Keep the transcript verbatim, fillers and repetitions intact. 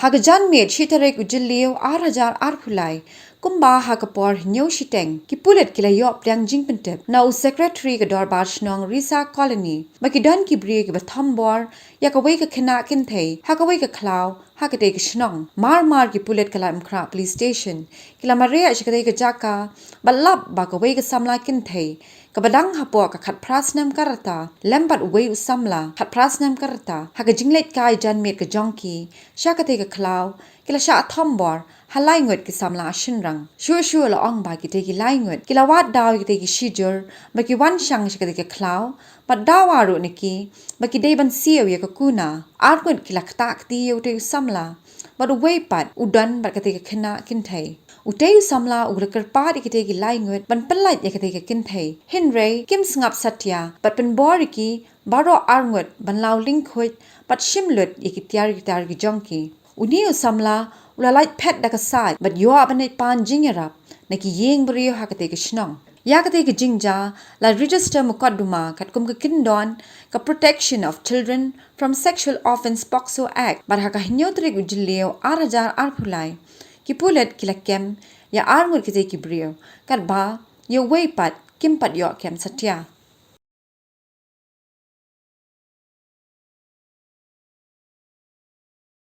Ha ka janmiet shi tarik u Jylliew ar hajar arphew lai, kumba ha ka por hynñiew shiteng, ki pulit ki la ïoh pliang jingpyntip na u Secretary ka Dorbar Shnong Risa Colony ba ki don ki briew kiba thombor ïa kawei ka khynnah kynthei ha kawei ka khlaw ha katei ka shnong. Mar mar ki pulit ka Laitumkhrah Police Station ki la mareh sha katei ka jaka bad lap ba kawei ka samla kynthei kaba dang hapoh ka khatphra snem ka rta lem bad uwei u samla khatphra snem ka rta ha ka jingleit kai janmiet ka jong ki sha katei ka khlaw, ki la shah thombor ha lai ngut ki samla shynrang. Shuh shuh la ong ba kitei ki lai ngut ki la wad daw ïa kitei ki shijur ba ki wan shang sha katei ka khlaw, bad dawa ruh na ki ba ki dei ban siew ïa ka kuna. Ar ngut ki la ktah kti ïa utei u samla bad uwei pat u don bad katei ka khynnah kynthei. Utei u samla u la kyrpad ïa kitei ki lai ngut ban pyllait ïa katei ka kynthei, hynrei kim sngap satia bad pynbor ïa ki baroh ar ngut ban law lyngkhuid bad shim lut ïa ki tiar ki tar ki jong ki. Une u samla u la lait phet da ka said bad ïoh ban leit pan jingïarap na ki ïing briew ha katei ka shnong. Ïa katei ka jingjia la register mukotduma katkum ka kyndon ka Protection of Children from Sexual Offence, POCSO Act, bad ha ka hynñiew tarik u Jylliew ar hajar arphew lai, ki pulit ki la kem ïa ar ngut kitei ki briew, katba ïa uwei pat kim pat ïoh kem satia.